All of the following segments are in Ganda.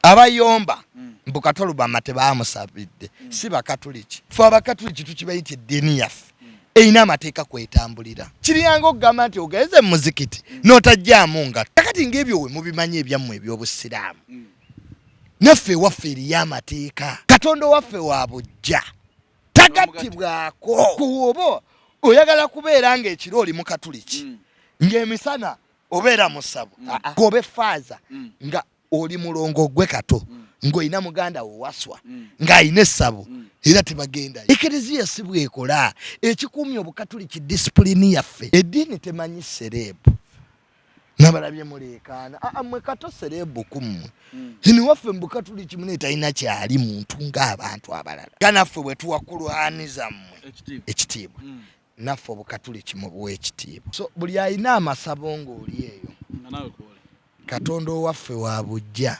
Abayomba mbu Katolubama tebamusabidde si Bakatuliki. Fe Abakatuliki tukimanyi nti eddiini yaffe erina amateeka kwetambulira. Kiriyanga okugamba nti ogenze mu muzikiti n'otajjaamu ngatto. Kakati ng'ebyo we mubimanyi ebyammwe eby'Obusiraamu, naffe ewaffe eriyo amateeka. Katonda owaffe wa bujja, tagattibwako. Kuoba oyagala kubeera ng'ekiro oli Mukatuliki, ng'emisana obeera mu ssabo, gobe faaza nga oli mulongo gwe Kato, ng'olina muganda wo waswa ng'alina essabo, era tebagendayo. Ekereziya si bwekola. Ekikuumya Obukatuliki disipulini yaffe. Eddiini temanyi celeb. Nabalabye muleekaana, aa mmwe Kato celeb kummwe. Eno waffe mu Bukatuliki mune talina kyali, muntu ng'abantu abalala. Ga naffe bwe tuwa Kulwani zammwe ekitiibwa, naffe Obukatuliki mubuwa ekitiibwa. So buli alina amasabo ng'oli eyo, Katonda owaffe wa bujja,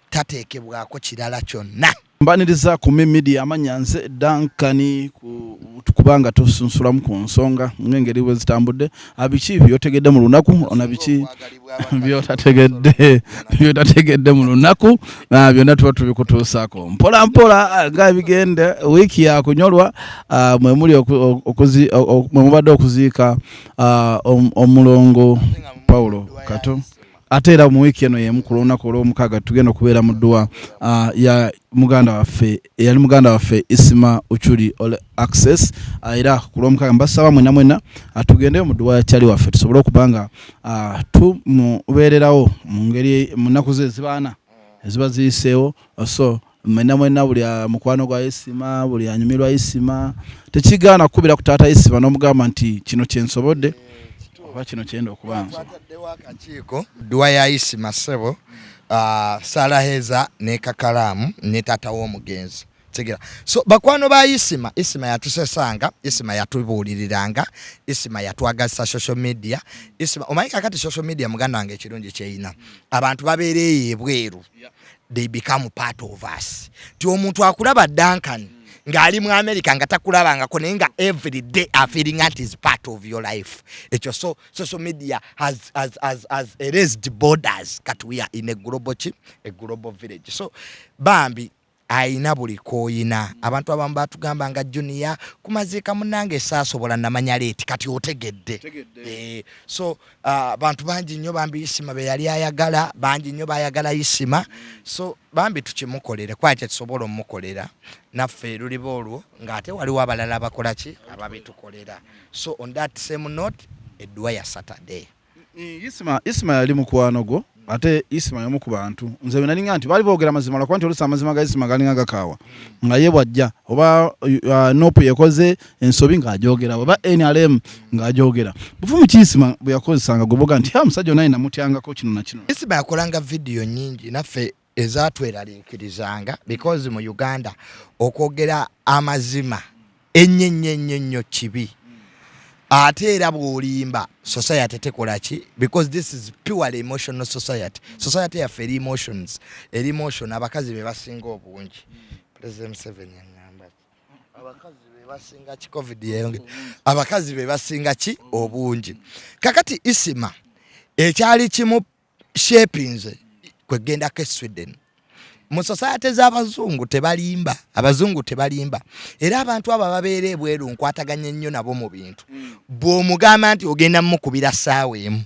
tateekebwako kirala kyonna. Mbaniriza ku Media, amanya nze Duncan, kubanga tusunsulamu ku nsonga ng'engeri bwe zitambudde. Biki byotegedde mu lunaku na biki byotategedde mu lunaku, byonna tuba tubikutuusaako mpola mpola nga bigenda. Wiiki yakunyolwa, mwe muli mwe mubadde okuziika omulongo Paulo Kato. Ate era mu wiiki eno yemu, ku lunaku olwomukaaga, tugenda okubeera mu dduwa ya muganda waffe, eyali muganda waffe Isima Uchuli All Access. Era ku lwomukaaga mbasaba mwena mwena tugendeyo mu dduwa ya kyali waffe, tusobole okuba nga tumubeererawo mu ngeri mu nnaku ze ezibaana eziba ziyiseewo. So mwena mwena, buli mukwano gwa Isima, buli anyumirwa Isima, tekigaana kukubira ku taata Isima n'omugamba nti kino kyensobodde oba kino kyenda okuba nso. Twataddewo akakiiko dduwa ya Isima, ssebo Salaheza ne Kakalaamu ne taata w'omugenzi tegera. So bakwano ba Isima, Isima yatusesanga, Isima yatubuuliriranga, Isima yatwagazisa social media. Isima omanyi kakati social media, muganda wange, ekirungi kyeyina, abantu babeera eyo ebweru, they become part of us. Ti omuntu akulaba Duncan ng'ali mu America nga takulabangako, naye nga every day afeeling nti is part of your life. Ekyo so social media has erased borders. Kati we are in a global ki, a global village. So bambi ayina buli koyina. Abantu abamu batugamba nga Junior kumaziika munange saasobola, namanya late. Kati otegedde. So bantu bangi nnyo bambi Isima be yali ayagala, bangi nnyo bayagala Isima. So bambi tukimukolere kuba kyetusobola omukolera naffe luliba olwo ng'ate waliwo abalala abakola ki, ababitukolera. So on that same note, edduwa ya Saturday. Isima yali mukwano gwo, ate Isima yomu ku bantu nze nalinga nti baali boogera mazima, lwakuba nti oluusi amazima ga Isima galinga gakaawa, nga ye bwajja oba NUP yekoze ensobi ng'agyogera, oba NRM ng'agyogera. Buvumu ki Isima bwe yakozesanga gwe boga nti musajja onaye namutyangako kino na kino? Isima yakolanga vidiyo nyingi naffe ezatweraliikirizanga, because mu Uganda okwogera amazima ennyo ennyo ennyo ennyo kibi, ate era bw'olimba society tekola ki, because this is purely emotional society. Society yaffe eri emotions, eri emotion. Abakazi be basinga obungi. President Museveni yaŋŋamba ki? Abakazi be basinga ki? COVID yeyongedde, abakazi be basinga ki obungi. Kakati Isima ekyali kimu shapinze kwegendako e Sweden. Mu society z'abazungu tebalimba, abazungu tebalimba. Era abantu abo ababeera ebweru nkwataganye nnyo nabo mu bintu. Bw'omugamba nti ogenda mukubira ssaawa 1,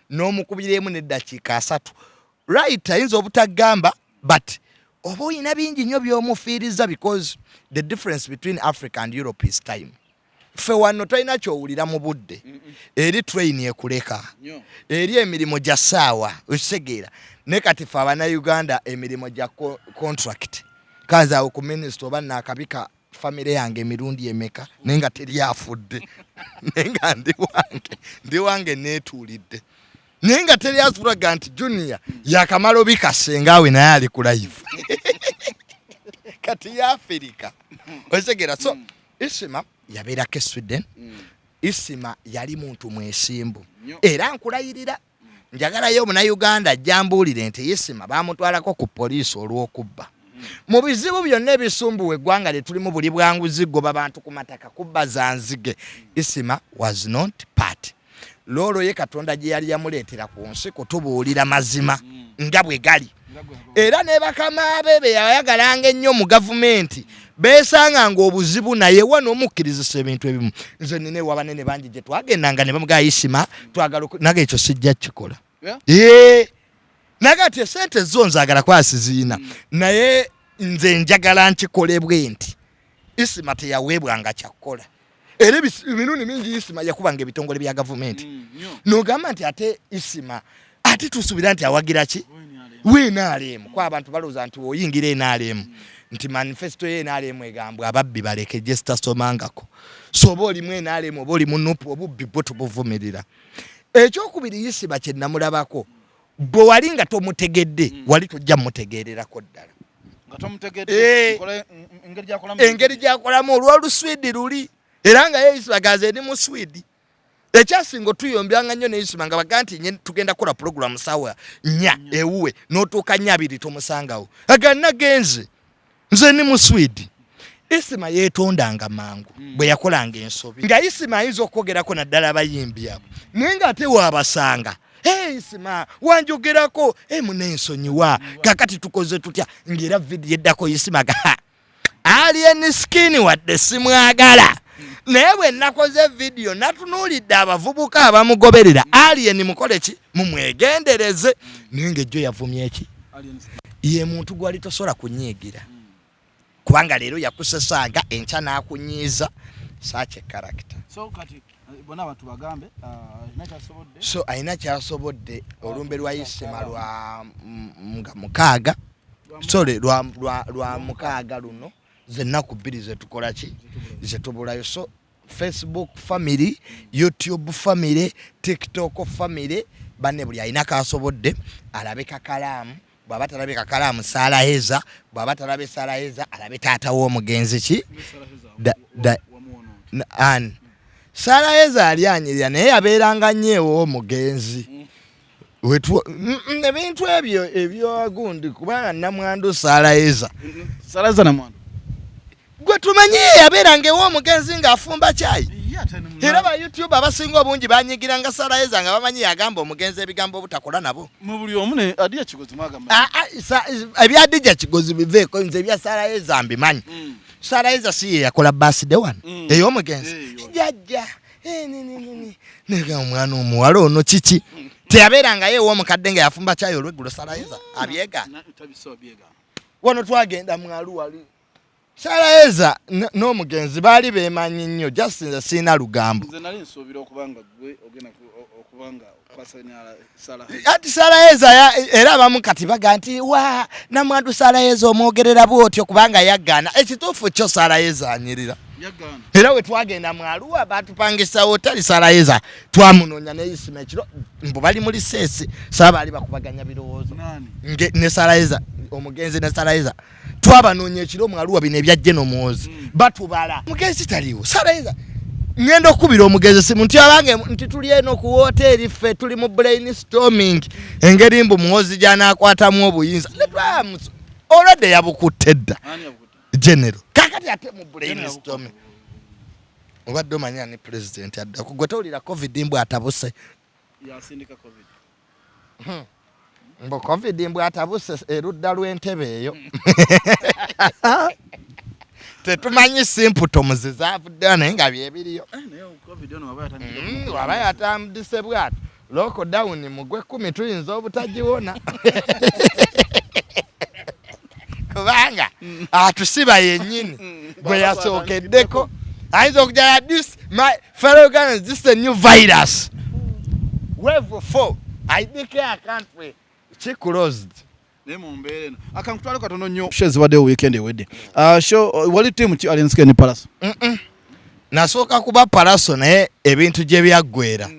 n'omukubira 1:30, right, ayinza obutagamba, but oba oyina bingi nnyo by'omufiiriza, because the difference between Africa and Europe is time. Ffe wano tolina kyowulira mu budde. Eri train ekuleka, eri emirimu gya ssaawa, okitegeera? Naye kati ffe Abannayuganda emirimu gya contract. Kanze awo ku minisita oba naakabika famire yange emirundi emeka, naye nga teri afudde, naye nga ndi wange, ndi wange neetuulidde, naye nga teri asulaga nti Junior yakamala obikasenga naye ali ku live kati yaafirika, okitegeera? So Isima yabeerako e Sweden. Isima yali muntu mwesimbu, era nkulayirira njagalayo Omunauganda ajja mbuulire nti Isima bamutwalako ku poliisi olw'okubba. Mu bizibu byonna ebisumbuwa eggwanga lye tulimu, buli bwanguzi, goba bantu ku mataka, kubba za nzige, Isima was not part. Loolo ye Katonda gye yali yamuleetera ku nsi kutubuulira mazima nga bwe gali. Era ne bakama be be yayagalanga ennyo mu gavumenti beesanganga obuzibu naye wa n'omukkirizisa ebintu ebimu. Nze nina ewa banene bangi gye twagendanga ne bamugaa Isima twagala naga ekyo sijja kukikola. Naga ati esente zo nzaagala kwasiziina naye nze njagala nkikole bwe nti. Isima teyaweebwanga kyakukola. Era emirundi mingi Isima yakubanga ebitongole bya gavumenti. N'ogamba nti ate Isima ate tusuubira nti awagira ki? WNRM. Kwa abantu balowooza nti oyingira NRM nti manifesto ye NRM egambwa ababbi baleke gye sitasomangako. So oba oli mu NRM oba oli mu NUP obubbi bwo tubuvumirira. Ekyokubiri Isima kye namulabako bwe wali nga tomutegedde wali tojja mutegeererako ddala. Nga tomutegedde, engeri gy'akolamu olw'oluswidi luli era nga ye Isima gaze ndi mu Swidi. Ekyasinga otuyombyanga nnyo ne Isima nga baga nti tugenda kukola pulogulaamu ssaawa 4 ewuwe n'otuuka 2 tomusangawo. Aga nagenze nze ndi mu Swidi. Isima yeetondanga mangu bwe yakolanga ensobi. Nga Isima ayinza okwogerako naddala abayimbi abo naye ng'ate waabasanga hey, Isima wanjogerako hey, munensonyiwa kakati tukoze tutya ng'era vidiyo eddako Isima ga Alien Skin wadde simwagala naye bwe nakoze vidiyo natunuulidde abavubuka abamugoberera Alien mukole ki mumwegendereze naye ng'ejjo yavumye ki ye muntu gwali tosobola kunyiigira kubanga leero yakusesaaga enkya n'akunyiiza such a character. So kati bonna abantu bagambe alina kyasobodde. So alina kyasobodde olumbe lwa Isima lwa nga 6 sorry lwa 6 luno zennaku 2 zetukola ki zetubulayo. So Facebook family, YouTube family, TikTok family banne buli alina kasobodde alabe kakalaamu bw'aba talabe kakalaamu Salaheza bw'aba talabe Salaheza alabe taata w'omugenzi ki an Salaheza ali anyirira naye yabeeranga nnyo ew'omugenzi ebintu ebyo ebyagundi kubanga namwandu Salaheza Salaheza namwandu gwe tumanyi yabeeranga ew'omugenzi ng'afumba kyayi. Era ba YouTube abasinga obungi banyigiranga Salaheza nga bamanyi yagamba omugenzi ebigambo obutakola nabo. Mu buli omu ne Adija Kigozi mwagamba. Ebya Adija Kigozi biveeko nze ebya Salaheza mbimanyi. Salaheza si ye yakola birthday wano ey'omugenzi. Jajja nega omwana omuwala ono kiki teyabeeranga ye ew'omukadde nga yafumba kyayi olweggulo Salaheza abyegaana. Wano twagenda mwalu wali Salaheza n'omugenzi baali beemanyi nnyo just nze sirina lugambo. Nze nali nsuubira okubanga gwe ogenda okubanga ati Salaheza era abamu kati baga nti wa namwandu Salaheza omwogerera bw'otyo kubanga yaggaana. Ekituufu kyo Salaheza anyirira. Era we twagenda mu Arua baatupangisa wotali Salaheza twamunoonya ne Isima ekiro mbu bali mu liseesi saba baali bakubaganya birowoozo ne Salaheza omugenzi ne Salaheza twabanoonya ekiro mu Arua bino ebya General Muhoozi batubala mugenzi taliiwo. Salaheza ngenda okukubira omugenzi simu nti abange nti tuli eno ku woteeri ffe tuli mu brainstorming engeri mbu Muhoozi gy'anaakwatamu obuyinza olwedde yabukutte dda General kakati ate mu brainstorming obadde omanyi ani president addako gwe towulira covid mbw atabuse yasindika covid mbu covid mbw atabuse erudda lw'entebe eyo tetumanyi symptoms zaavuddeyo naye nga byebiriyo waba yatandise bw'atyo lockdown mu gw'ekkumi tuyinza obutagiwona kubanga atusiba yennyini gwe yasookeddeko ayinza okujala this my fellow Ugandans, this is a new virus wave 4 I declare country ki closed. Naye mu mbeera eno akankutwale katono nnyo show ezibaddewo weekend ewedde. Show wali team ki Alien Skin Palaso? Nasooka kuba Palaso naye ebintu gye byaggweera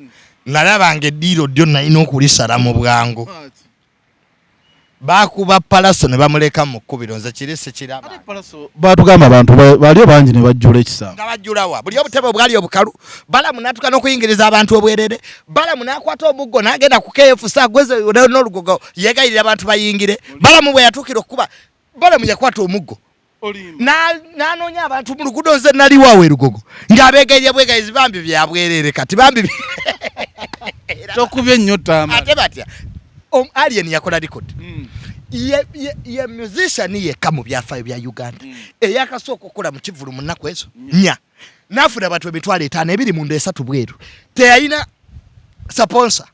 nalabanga eddiiro ddyo nalina okulisala mu bwangu. Baakuba Palaso ne bamuleka mu kkubiro nze kiri sikiraba. Baatugamba abantu baaliyo bangi ne bajjula ekisaawe. Nga bajjulawa buli obutebe obwali obukalu. Balamu n'atuuka n'okuyingiriza abantu obwerere. Balamu n'akwata omuggo n'agenda ku KFC agweze n'olugogo yeegayirira abantu bayingire. Balamu bwe yatuukira okukuba Balamu yakwata omuggo n'anoonya abantu mu luguudo nze naliwo awo erugogo ng'abeegayirira bwegayizi bambi byabwerere kati bambi tokubye nnyo ttama ate batya Alien yakola record. Ye musician yekka mu byafaayo bya Uganda eyakasooka okukola mu kivvulu mu nnaku ezo 4, n'afuna abantu 50,000, 2 munda, 3 bweru. Teyalina sponsor.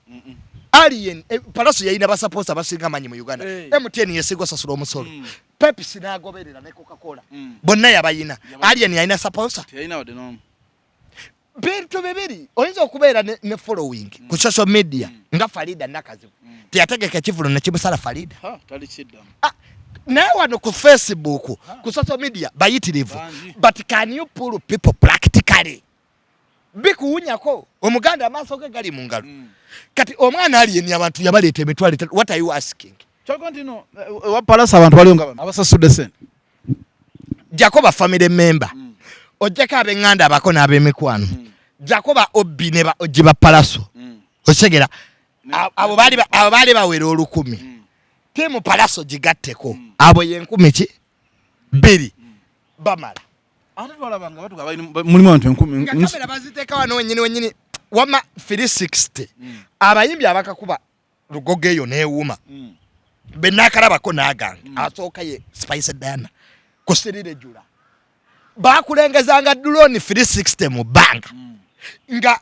Alien, Pallaso yalina ba sponsor abasinga amanyi mu Uganda. MTN yesinga osasula omusolo, Pepsi n'agoberera ne Coca-Cola. Bonna yabayina. Alien yalina sponsor? Teyalina wadde n'omu. Bintu bibiri: oyinza okubeera ne following ku social media nga Farida Nakazibu, teyategeka ekivvulu nekimusala Farida. Ha, tali kiddamu. Ah, naye wano ku Facebook, ku social media bayitirivu. Bangi. But can you pull people practically? Bikuwunyako omuganda amaaso ge gali mu ngalo. Kati omwana Alien abantu yabaleeta 50,000. What are you asking? Kyokka nti no ewa Pallaso abantu baliyo nga bano abasasudde sente. Jjako ba family member, ojjako ab'eŋŋanda, abako n'ab'emikwano, jjako ba obbi ne ba ojji ba Pallaso, okitegeera? Abo baali bawera 1000. Team Pallaso gigatteko abo yenkumi ki 2 bamala. Ate twalabanga batuga mulimu abantu 1000. Nga kamera baziteeka wano wenyini wenyini, wama 360. Abayimbi abakakuba Lugogo eyo neewuma benakalabako n'agange, asooka ye Spice Diana kusirire jula, bakulengezanga drone 360 mu bbanga nga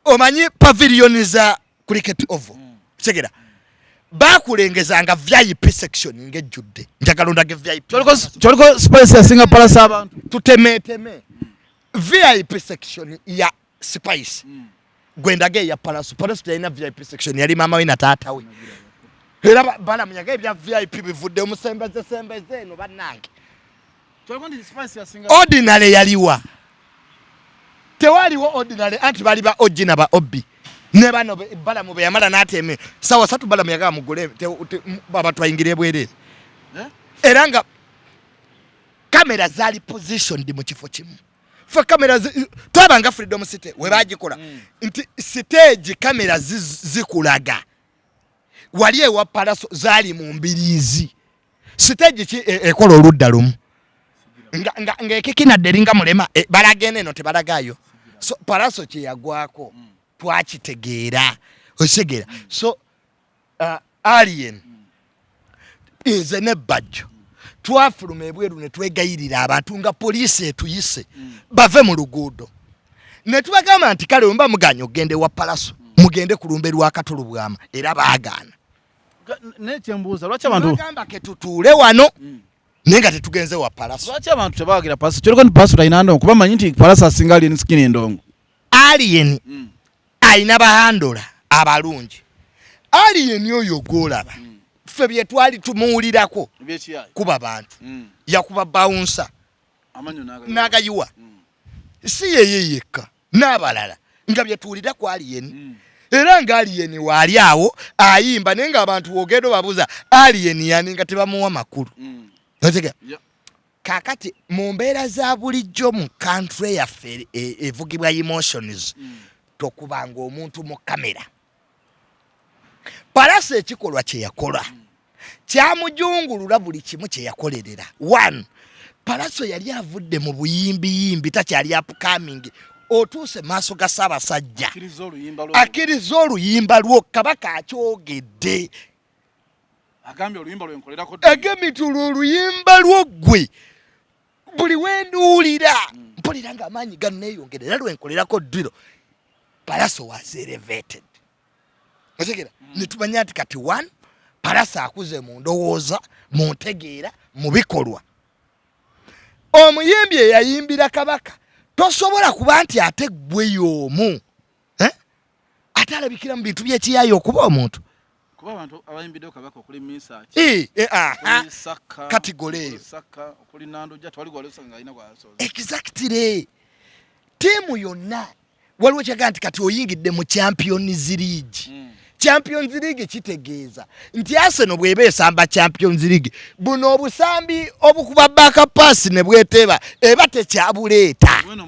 omanyi pavilion za Cricket Oval. Kitegeera, bakulengezanga VIP section ng'ejjudde. Njagala ondage VIP. Kyoliko Spice yasinga Pallaso abantu. Tutemeteme VIP section ya Spice, gwendaga eya Pallaso. Pallaso talina VIP section, yali maama we na taata we. Era balamunyaga ebya VIP bivudde omusembeze sembeze eno bannange. Kyoliko nti Spice yasinga. Ordinary yaliwa? Tewaliwo ordinary, anti bali ba OG na ba OB ne bano Balamu be yamala n'ateme sawa 3. Balamu yagaba mugule abantu bayingire ebwereere. Eh? Era nga kamera zaali positioned mu kifo kimu. Fe kamera twabanga Freedom City we bagikola nti stage kamera zikulaga wali ewa Pallaso zaali mu mbiriizi. Stage ki ekola oludda lumu ng'ekikinadde eringa mulema, balagenda eno tebalagayo. So Pallaso kyeyagwako twakitegeera, okitegeera? So Alien, nze ne Bajjo twafuluma ebweru ne twegayirira abantu nga poliisi etuyise bave mu luguudo, ne tubagamba nti kale wemba muganya okugenda ewa Pallaso, mugende ku lumbe lwa Katulu Bwama. Era baagaana. Naye kyembuuza, lwaki abantu bagamba ke tutuule wano naye nga tetugenze wa Pallaso? Lwaki abantu tebawagira Pallaso? Kyoliko nti Pallaso talina ndongo, kuba manyi nti Pallaso asinga Alien Skin endongo. Alien ayina ba handler abalungi. Alien oyo gwolaba, ffe bye twali tumuwulirako kuba bantu yakuba bouncer n'agayiwa, si yeye yekka n'abalala nga bye tuwulira ku Alien. Era nga Alien waali awo ayimba, naye ng'abantu wogenda obabuuza Alien yani, nga tebamuwa makulu. Otegera? Kakati mu mbeera za bulijjo mu country yaffe evugibwa emotions, tokubanga omuntu mu kamera. Pallaso ekikolwa kye yakola kyamujungulula buli kimu kye yakolerera. One, Pallaso yali avudde mu buyimbiyimbi, takyali upcoming, otuuse maaso ga Ssaabasajja, akkiriza oluyimba lwo, Kabaka akyogedde. Agambye oluyimba lwenkolerako. Agambye nti olwo oluyimba lwo ggwe buli wenduwulira mpulira nga amaanyi ganneeyongera, era lwenkolerako ddwiro. Pallaso was elevated, otegera? Ne tumanya nti kati one, Pallaso akuze mu ndowooza, mu ntegeera, mu bikolwa. Omuyimbi eyayimbira Kabaka tosobola kuba nti ate ggwe y'omu, eh? Ate alabikira mu bintu by'ekiyaayi okuba omuntu. Kuba abantu abayimbiddeko Kabaka okuli Misaki, Eh, aha. okuli Saka, Category eyo. okuli Saka, okuli Nandujja, tewali gwali osanga nga alina gwasoose. Exactly, tiimu yonna waliwo kyagaa nti kati oyingidde mu Champions League. Champions League kitegeeza nti Arsenal bw'eba esamba Champions League, buno obusambi obukuba back pass ne bweteeba eba tekyabuleeta. Bueno,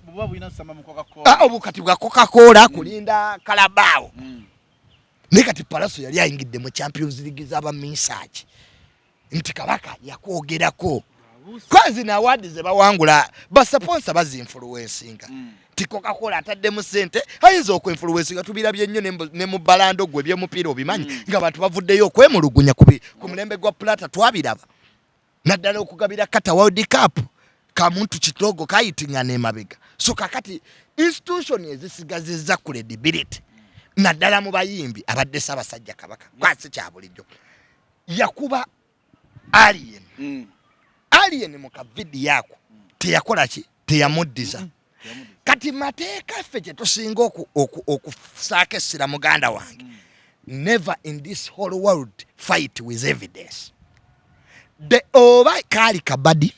buba bulina samba mu Coca-Cola. Ah, obukati bwa Coca-Cola kulinda Carabao. Naye kati Pallaso yali ayingidde mu Champions League z'abamisaaki nti Kabaka yakwogerako kwazi na award ze bawangula, ba sponsor bazinfluencinga. Ti Coca-Cola ataddemu sente ayinza okuinfluencinga. Tubirabye nnyo ne mu balando gwe ebyomupiira obimanyi, nga bantu bavuddeyo okwemulugunya ku mulembe gwa Blatter. Twabiraba naddala okugabira Qatar World Cup, kamuntu kitogo kayitingana emabega. So kakati institution ezisigazizza credibility naddala mu bayimbi abadde Ssaabasajja Kabaka, kwasi kya bulijjo yakuba Alien. Alien mu kavidiyo ako teyakola ki? Teyamuddiza. Kati mateeka ffe kyetusinga okusaako essira, muganda wange, never in this whole world fight with evidence. The oba kaali kabadi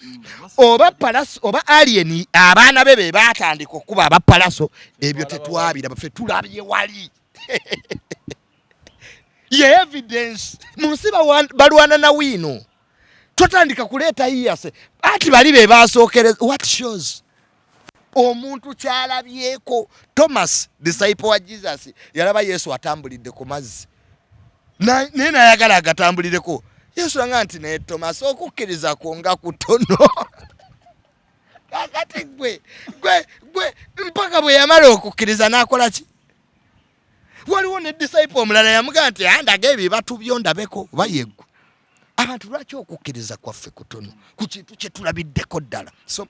oba Palaso oba Alien, abaana be be baatandika okuba aba Palaso, ebyo tetwabiraba. Ffe tulabye wali ye evidence. Mu nsi balwana na wiino, totandika kuleeta yiyase ati bali be basookereza. What shows omuntu kyalabyeko? Thomas, disciple wa Jesus, yalaba Yesu atambulidde ku mazzi, naye nayagala agatambulireko. Yesu anga nti, "Naye Thomas, okukkiriza kwo nga kutono." Kakati gwe gwe gwe mpaka bwe yamala okukkiriza n'akola ki? Waliwo ne disciple omulala yamugamba nti, "Andaga ebibatu byo ndabeko oba yeggwe." Abantu lwaki okukkiriza kwaffe kutono ku kintu kye tulabiddeko ddala? So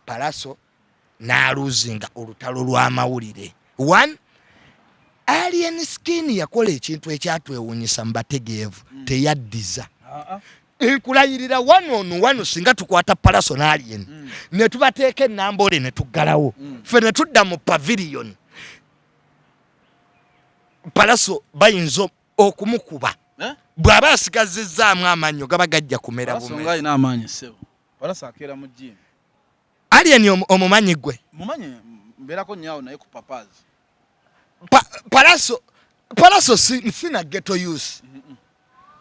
Palaso n'alosinga olutalo lw'amawulire. One, Alien Skin yakola ekintu ekyatwewuunyisa mu bategeevu, teyaddiza. Nkulayirira, wano ono wano singa tukwata Palaso n'Alien ne tubateeka enambole ne tuggalawo, ffe ne tudda mu pavilion, Palaso bayinza okumukuba. Eh? Bw'aba asigazizzaamu amannyo gaba gajja kumera Palaso bumezi. Nga alina amaanyi, ssebo. Palaso akeera mu gym. Alien omumanyi gwe? Mumanyi, mbeerako nnyo awo naye ku Papazi. Palaso sina ghetto youth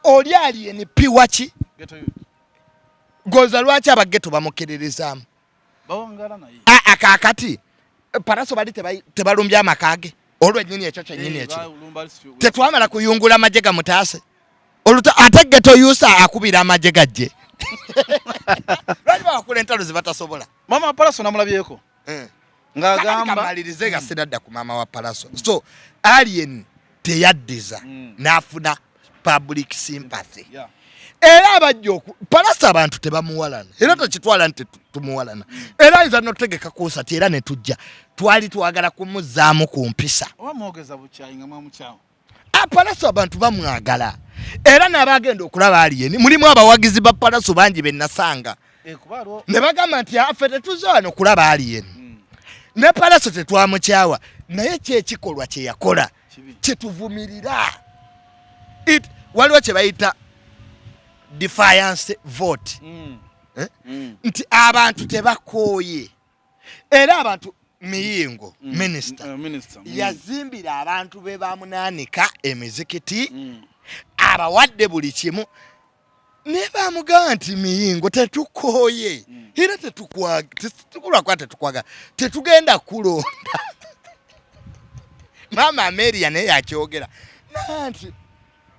oli Alien piwaki? Ghetto youth. Goza lwaki abageto bamukkiririzaamu? Bawangala naye. Aa, kaakati Palaso bali tebalumbye amaka ge olwennyini, ekyo kyennyini Eh, ekiro balumba tetwamala kuyungula amagye gamutaase oluta, ate ghetto youth akubira amagye gajje. Lwaki bawakula entalo ze batasobola? Mama wa Palaso namulabyeko ng'agamba Kamalirize nga sinadda ku maama wa Palaso. So Alien teyaddiza, n'afuna public sympathy. Era abajja oku Palaso abantu tebamuwalana, era tekitwala nti tumuwalana, era ayinza notegeka concert era ne tujja. Twali twagala kumuzzaamu ku mpisa. Oba mwogeza bukyayi nga mwamukyawa? Palaso abantu bamwagala, era n'abagenda okulaba Alien mulimu abawagizi ba Palaso bangi benasanga Eh, kuba aliwo ne bagamba nti, "Affe tetuze wano kulaba Alien ne Palaso tetwamukyawa, naye kyekikolwa kye yakola Kibi. kyetuvumirira." Waliwo kye bayita defiance vote. Eh? Nti abantu tebakooye, era abantu miyingo minisita Minister. Yazimbira abantu be bamunaanika emizikiti, abawadde buli kimu, naye bamugamba nti, "Miyingo, tetukooye era tetukulwakuba tetukwagala, tetugenda kulonda." Maama Ameria naye yakyogera naa nti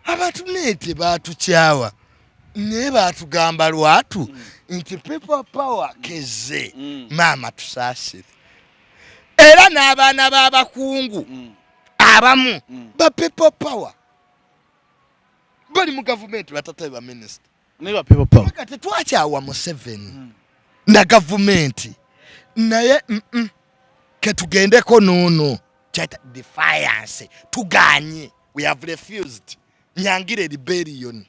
abantu naye tebatukyawa, naye batugamba lwatu nti people power keze. Maama tusaasire, era n'abaana b'abakungu abamu ba people power bali mu gavumenti, batata ba minisita. Naye ba people power. Paka tetwakyawa Museveni na gavumenti, naye ketugendeko noono kyayita defiance, tuganye, we have refused. Nyangira rebellion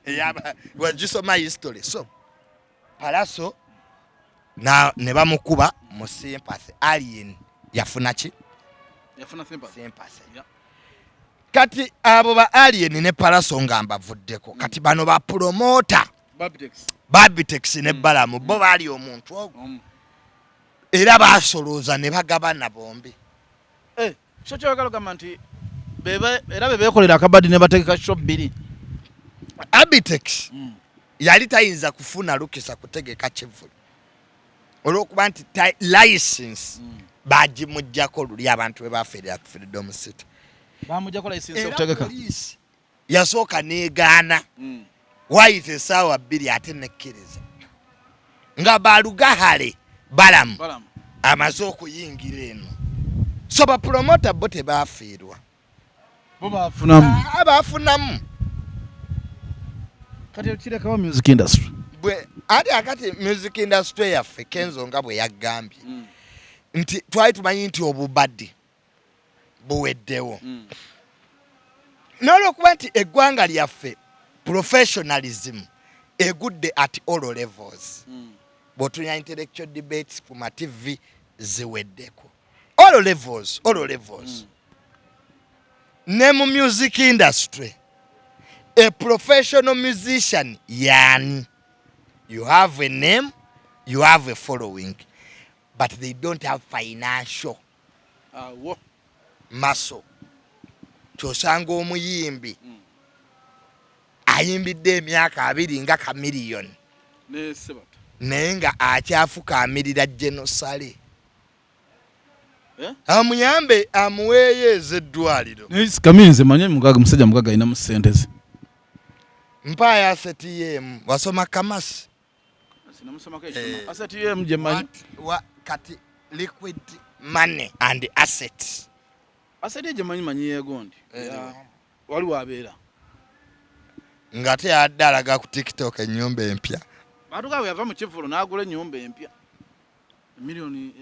eyaba wagisoma history. So Palaso na ne bamukuba mu sympathy. Alien yafuna ki? Yafuna sympathy. Sympathy. Yeah. Kati abo ba Alien ne Palaso nga mbavuddeko, kati bano ba promoter Babitex. Babitex ne Balamu bo baali omuntu ogwo era basolooza ne bagabana bombi. Eh, so ky'oyagala ogamba nti era be beekolera akabadi ne bategeka show bbiri? Abitex yali tayinza kufuna lukisa kutegeka kivulu olwokuba nti license bagimugjako luli abantu bwe bafiirira ku Freedom City. Bamuggyako license Era okutegeka? Poliisi yasooka negaana, wayita essaawa 2 ate nekkiriza nga balugahale Balamu Balamu. Amaze okuyingira eno, so bapromota bo tebafiirwa. Bo bafunamu. Ah, bafunamu. Kati kirekawo music industry. Bwe ate akati music industry yaffe, Kenzo nga bwe yagambye nti twali tumanyi nti obubaddi buweddewo, n'olwokuba nti eggwanga lyaffe professionalism egudde at all levels. Bw'otunya intellectual debates ku ma TV ziweddeko, all levels, all levels. Ne mu music industry, a professional musician yani you have a name, you have a following, but they don't have financial Awo. muscle. Kyosanga omuyimbi ayimbidde emyaka 20 nga Chameleone, Ne Sebata. Naye nga akyafukaamirira genosale Eh? amuyambe amuweeyo ez'eddwaliro. Kamili nze manyi mugaga, musajja mugaga, alinamu ssente ze. Mpaayo asset yeemu. Wasoma commerce? Eh. Asset yemu gye manyi. Kati liquid money and assets. Asset ye gye manyi, manyi yegondi. Eh. Waliwo abeera. Ng'ate yadde alaga ku TikTok ennyumba empya. Batuga bwe yava mu kivvulo n'agula ennyumba empya miliyoni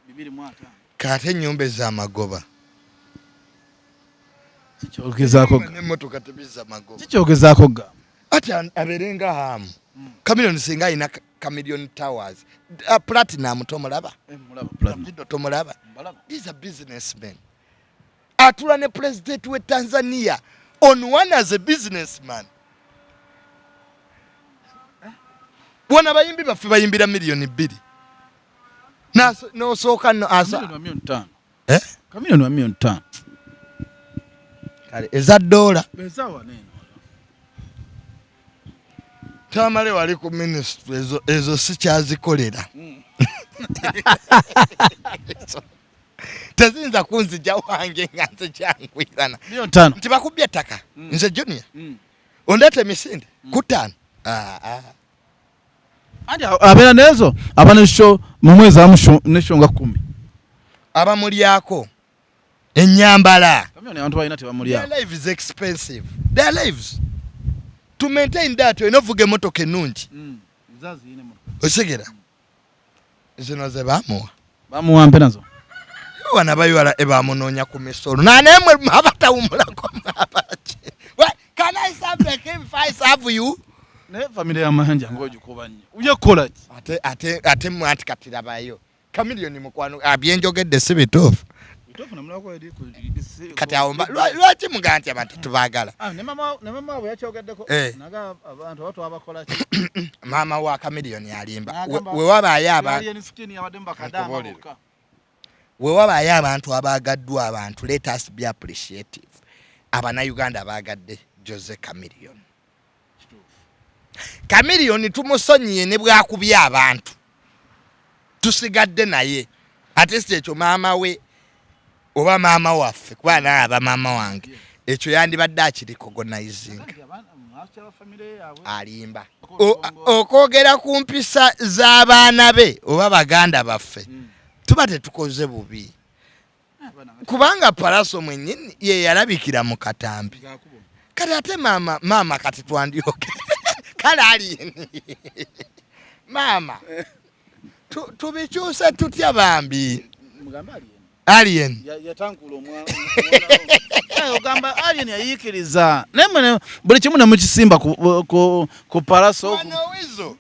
25. Kate ennyumba ez'amagoba. Kikyogezaako. N'emmotoka tebizza magoba. Kikyogezaako gamba. Ati abeere nga Hamu Chameleone, singa alina Chameleone Towers. Platinum tomulaba? Mulaba Platinum. Davido tomulaba? Mbalaba. These are businessmen. Atula ne president we Tanzania on one as a businessman. Bona abayimbi baffe bayimbira miliyoni 2. Nosooka no asa Chameleone wa miliyoni 5. Eh? Chameleone wa miliyoni 5. Kale eza dola. Ezawa neno. Tamale wali ku ministry ezo, ezo sikyazikolera, teziyinza kunzija wange nga nze kyangwirana. Miliyoni 5. Nti bakubye ettaka, nze Junior ondeeta emisinde ku ttaano. Ah, ah. Anti abeera nezo aba ne show mu mwezi, amu ne show nga 10. Abamulyako enyambala. Chameleone abantu balina tebamulyako. Their life is expensive, their lives to maintain that olina ovuga emotoka ennungi. Okitegera zino ze bamuwa. Bamuwampe nazo. Wana bayiwala ebamunoonya ku misolo nanemwe abatawumulako mwabaki. Can I serve the king if I serve you? Naye famire y'amayanja ng'ogikuba nnyo, ujja kukola ki? Ate mwe anti kati labayo Chameleone mukwano. Ah, byenjogedde si bituufu? Bituufu, namulako eri Kati awo lwaki mugaa nti abantu tubaagala? Ah, ne mama we yakyogeddeko. Eh. Naga abantu aba twabakola ki? Maama wa Chameleone alimba. N'agamba- We wabaayo aba Alien Skin yabadde mu bakadaama Nkubuulire. bokka. We wabaayo abantu abaagaddwa abantu, let us be appreciative. Abannayuganda baagadde Jose Chameleone. Chameleone tumusonyiye ne bwakubye abantu, tusigadde naye. Ate si ekyo maama we oba maama waffe, kuba naye aba maama wange, ekyo yandibadde akirecognizinga. Anti abaana famire yaabwe. Alimba. Okwogera ku mpisa z'abaana be oba baganda baffe, tuba tetukoze bubi, Abaana nga kubanga Palaso mwennyini ye yalabikira mu katambi. Gakubo. Kati ate maama, maama kati twandyoke kale ali maama tubikyuse tutya bambi? Mugambe Alien. Alien. Yatankula omwana. Eh, ogamba Alien yayiikiriza naye mwene buli kimu nemukisimba ku Palaso. Wano Wizo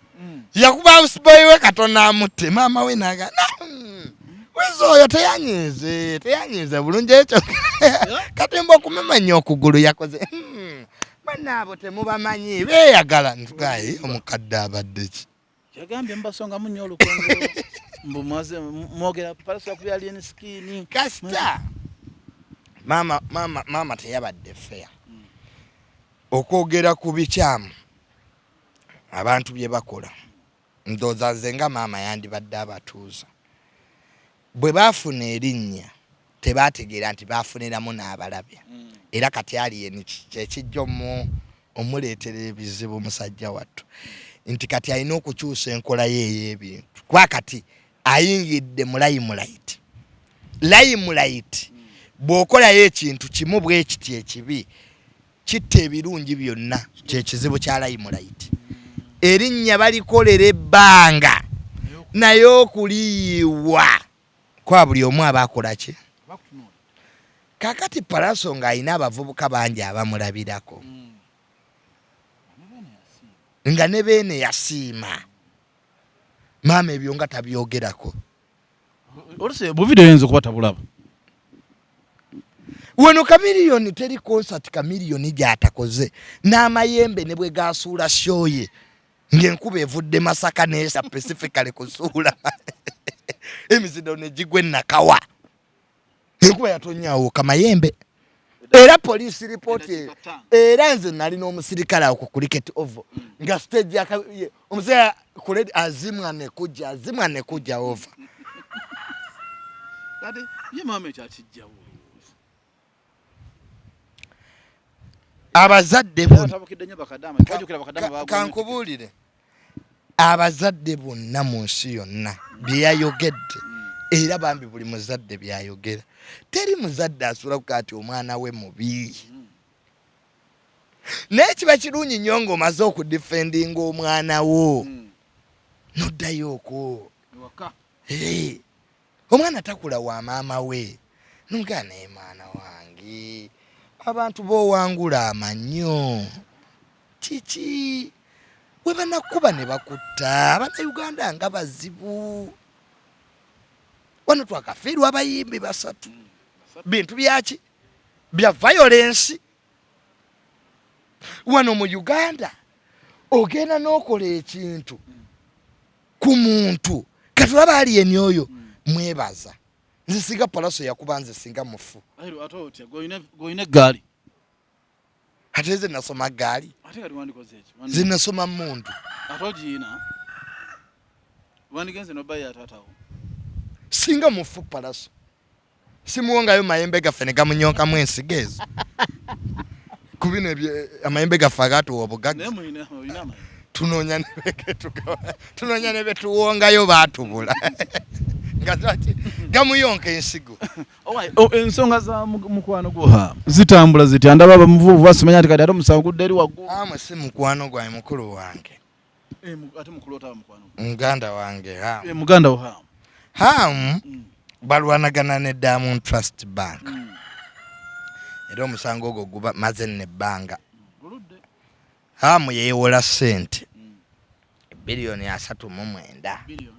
yakuba houseboy we katonda amutte, maama we naga Wizo oyo teyanyiize, teyanyiize bulungi ekyo katimba okumemanya okugulu yakoze. Bana abo temubamanyi, beeyagala ntugaye omukadde abadde ki? Yagambye mubasongamu nnyo olukongolo, mbu mwogera Palaso yakubya Alien Skin. Kasita maama, maama, maama teyabadde fair okwogera ku bikyamu abantu bye bakola. Ndowooza nze nga maama yandibadde abatuuza. Bwe baafuna erinnya tebategeera nti baafuniramu n'abalabe, era kati Alien kyekijja omuleetera ebizibu musajja wattu, nti kati alina okukyusa enkola ye ey'ebintu, kuba kati Ayingidde mu limelight. Limelight bw'okolayo ekintu kimu bwe kiti ekibi, kitta ebirungi byonna. Kyekizibu kya limelight. Erinnya balikolera ebbanga, naye okuliyiwa kwa buli omu aba akola ki. Kakati Palaso ng'alina abavubuka bangi abamulabirako, nga ne Beene yasiima maama, ebyo nga tabyogerako. Oluusi bu video yinza okuba tabulaba. Wano Kamiliyoni, teri concert Kamiliyoni gy'atakoze n'amayembe ne bwe gasuula show ye ng'enkuba evudde Masaka nesa specifically kusuula emizindo ne gigwa enakawa, enkuba yatonyawo kamayembe, era police report. Era nze nali n'omusirikale awo ku Cricket Oval nga stage omusirikale kuledi azimwa nekujja, azimwa nekujja over. Kati ye maama ekyo akijjawo? Abazadde Atabukidde nnyo bakadaama, bajjukira bakadaama baagwa nnyo. Kankubuulire, abazadde bonna mu nsi yonna bye yayogedde, era bambi buli muzadde byayogera, teri muzadde asobola kugaa nti omwana we mubi. Naye kiba kirungi nnyo ng'omaze okudefendinga omwana wo, noddayo okwo Ewaka. Hey, omwana takula wa maama we, nugaa naye mwana wange, abantu b'owangula amannyo kiki we banakuba ne bakutta? Abannayuganda nga bazibu. Wano twakafiirwa abayimbi basatu, bintu byaki bya violence. Wano mu Uganda ogenda n'okola ekintu ku muntu, kati olaba ali emyoyo mwebaza. Nze singa Palaso yakuba, nze singa mufu. Ayiru, ate otya gw'olina eggaali? Ate nze nasoma gaali. Ate kati wandikoze eki? Nze nasoma muntu. Ate ogiina, wandigenze nobayo ataatawo. Singa mufu Palaso, simuwongayo mayembe gaffe ne gamunyonkamu ensigo ezo ku bino amayembe gaffe agatuwa obugagga. Naye mulina, olina amayembe. Tunoonya ne betuwongayo, baatubula nga lwaki gamuyonka ensigo. Alright, oh, ensonga za mukwano gwo ha zitambula zitya? Ndaba abamuvuvu basimanya nti kati ate omusango gudde eri waggulu. Amwe si mukwano gwange, mukulu wange. Eh, ate mukulu otaba mukwano gwo? Muganda wange Hamu. Eh, muganda wo Hamu. Hamu balwanagana ne Diamond Trust Bank, era omusango ogwo guba maze nebbanga. Guludde. Hamu yeewola ssente 39 biliyoni. Billion.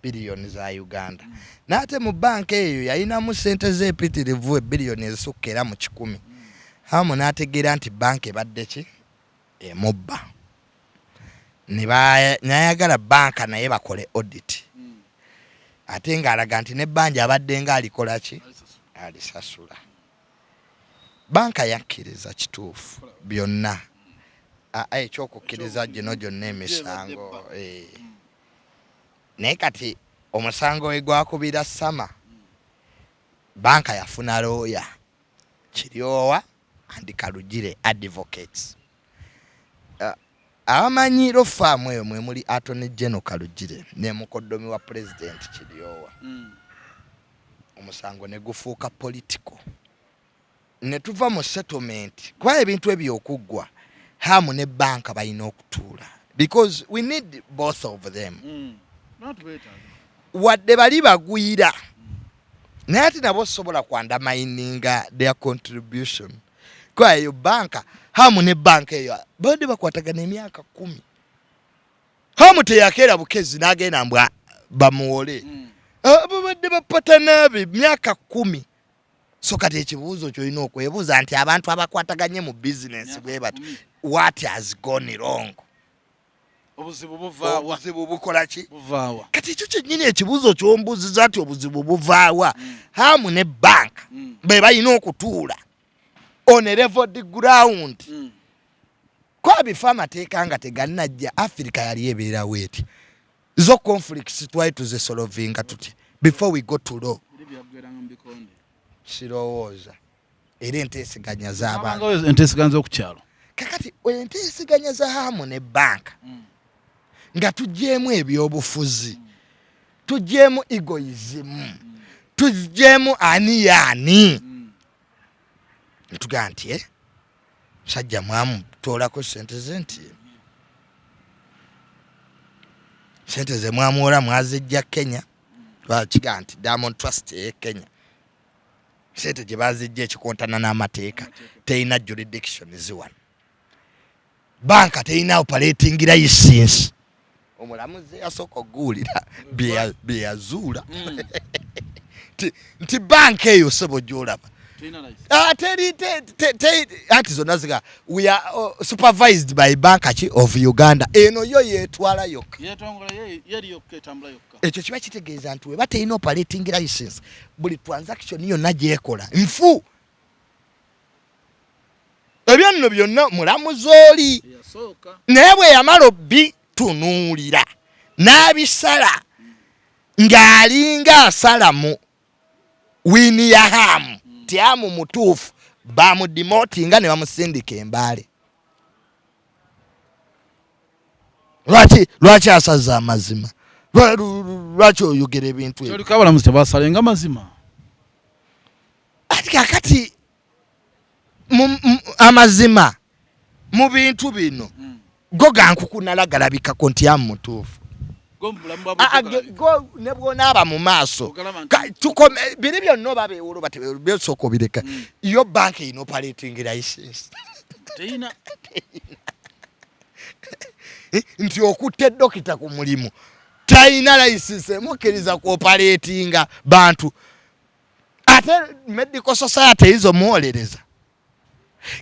Biliyoni za Uganda, n'ate mu banka eyo yalinamu ssente zeempitirivu, ebiliyoni ezisukka era mu 100. Hamu n'ategeera nti banka ebadde ki emubba, n'ayagala banka naye bakole audit, ate ng'alaga nti n'ebbanja abadde nga alikola ki, alisasula. Banka yakkiriza kituufu byonna. Aa, ekyokukkiriza gino gyonna emisango, eh. Naye kati omusango we gwakubira sama, banka yafuna looya Kiryowa and Kalugire Advocates. Abamanyi law firm eyo mwe muli Attorney General Kalugire ne mukoddomi wa President Kiryowa. Omusango ne gufuuka political, ne tuva mu settlement, kuba ebintu ebyo okuggwa, Hamu ne banka balina okutuula because we need both of them. Wadde bali bagwira, naye ate nabo sobola kuundermininga their contribution, kuba eyo banka, Hamu ne banka eyo babadde bakwatagana emyaka 10. Hamu teyakeera bukezi n'agenda mbwa bamuwole. Ah, babadde bapatanaabe myaka 10. So kati ekibuuzo kyolina okwebuuza nti abantu abakwataganye mu bizinesi bwe bati, what has gone wrong? Obuzibu buvaawa? Obuzibu bukola ki? Buvaawa? Kati ekyo kyennyini ekibuuzo kyombuuziza nti obuzibu buvaawa, Hamu ne banka be balina okutuula on a leveled ground. Kuba bifo amateeka nga tegannajja, Africa yali ebeerawo eti? Zo conflicts twali tuzisolvinga tuti before we go to law? Eri byaggweranga mu bikonde. Sirowooza era enteeseganya z'abantu. Abangayo enteeseganya z'oku kyalo. Kakati enteeseganya za Hamu ne banka, nga tugyemu ebyobufuzi. Tugyemu egoism, tugyemu ani yaani, netugamba nti musajja mwamu toolako sente ze, nti sente ze mwamuwola mwazijja Kenya. Kigaa nti Diamond Trust eye Kenya sente gye bazijja ekikontana n'amateeka, terina jurisdiction ziwano, banka terina operating license. Omulamuzi yasooka okuguwulira bye yazuula nti banka eyo, sebo, gyolaba teri anti zonna ziga we are supervised by Bank ki of Uganda. Eno yo yetwala yokka. Ekyo kiba kitegeeza nti weba terina operating license, buli transaction yonna gyekola nfu. Ebyo nno byonna mulamuzi oli naye bwe yamala obitunuulira n'abisala ng'alinga asala mu win ya Hamu tyamu mutuufu, bamudemotinga ne bamusindika embaale. Lwaki asaza amazima? Lwaki oyogera ebintu ebyo? Abalamuzi tebasalenga mazima. Ati kakati amazima mu bintu bino go gankukunala galabikako nti amu mutuufu. Go ne bwonaaba mu maaso biri byonna oba bewolo batebesooka obireka. Yo banka erina operating license? Nti okutta edokita ku mulimu talina license emukkiriza ku operatinga bantu, ate medical society eyinza omuwolereza.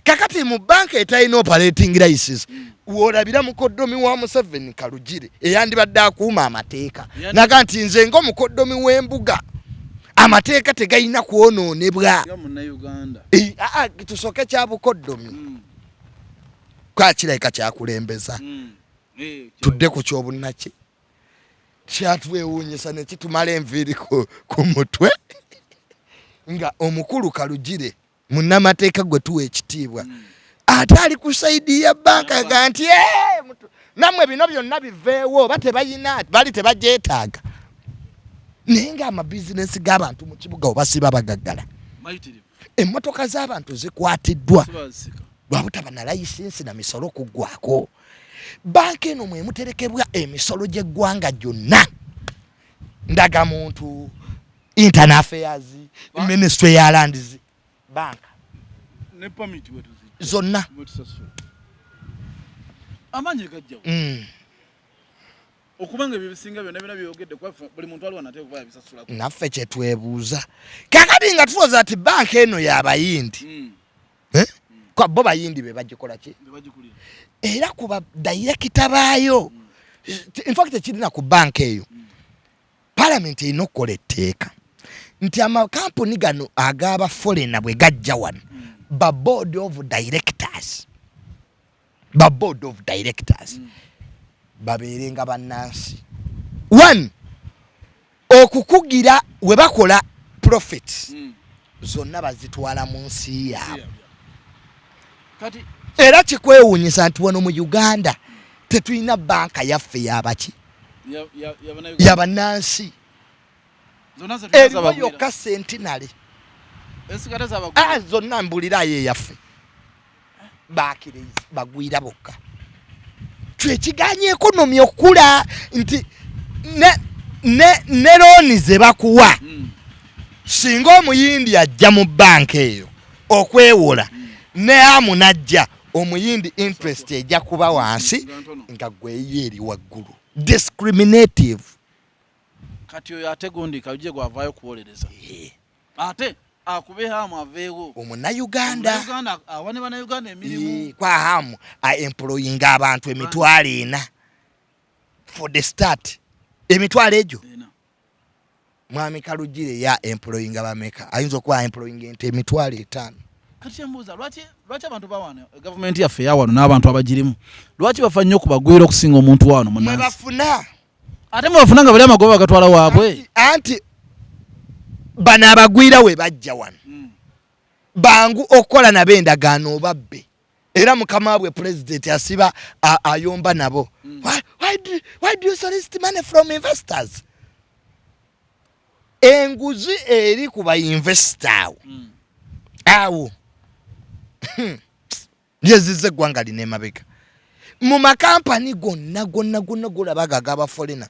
Kakati mu banka etalina operating license, w'olabira mukoddomi wa Museveni Kalugire eyandibadde akuuma amateeka naga nti nze ng'omukoddomi w'embuga amateeka tegayina kwonoonebwa. Tusooke kya bukoddomi, kakirabika kyakulembeza. Tudde ku kyobunnaki kyatwewuunyisa ne kitumala enviiri ku mutwe nga omukulu Kalugire, munnamateeka gwe tuwa ekitiibwa, ate ali ku side ya banka ga nti nammwe bino byonna biveewo oba tebayina bali tebagyetaaga, naye ng'amabizinensi g'abantu mu kibuga obasiba bagaggala, emmotoka z'abantu zikwatiddwa lwabutaba na layisinsi na misolo kuggwako. Banka eno mwemuterekebwa emisolo gy'eggwanga gyonna, ndagamuntu, internal affairs, ministry ya lands, banka zonna. Amaanyi gajjawo okubanga ebyo bisinga byonna byonna byogedde buli muntu aliwo nate okuba yabisasulako. Naffe kyetwebuuza kakati nga tulowooza nti banka eno y'abayindi, Eh? Kwa bo bayindi be bagikola ki era kuba dayirekita baayo. Infact ekirina ku banka eyo, palamenti erina okukola etteeka nti amakampuni gano ag'aba foreigner bwe gajja wano, ba board of directors babeere nga bannansi. One, okukugira we bakola profits zonna bazitwala mu nsi yaabwe. Era kikwewuunyisa nti wano mu Uganda tetulina banka yaffe yabaki yabannansi, eriwo yokka Centenary. Zonna mbulirayo eyaffe bakiriza bagwira bokka. Twekiganya economy okula nti ne loan ze bakuwa, singa omuyindi ajja mu banka eyo okwewola ne amu najja omuyindi, interest ejja kuba wansi nga gweyo eri waggulu, discriminative. Kati oyo ate gundi Kalugye gwavaayo kuwolereza ate akube Hamu aveewo. Omunnayuganda. Awa ne bannayuganda emirimu. Kwa Hamu aemployinga abantu 400,000 for the start, emitwalo egyo. Mwami Kalugire ya employinga bameka? Ayinza okuba employinga ente 50,000. Kati kyembuuza, lwaki abantu bawano, gavumenti yaffe eyawano n'abantu abagirimu, lwaki bafa nnyo ku bagwira okusinga omuntu wano munansi? Mwebafuna. Ate mwebafuna nga bali amagoba bagatwala waabwe. Anti bano abagwira we bajja wano bangu okukola nabo endagaano obabbe, era mukama wabwe pulezidenti asiba ayomba nabo. Why do you solicit money from investors? Enguzi eri ku bainvesita awo awo lyezizza eggwanga lino emabega mu makampani gonna gonna gonna golaba ago ag'abafolena.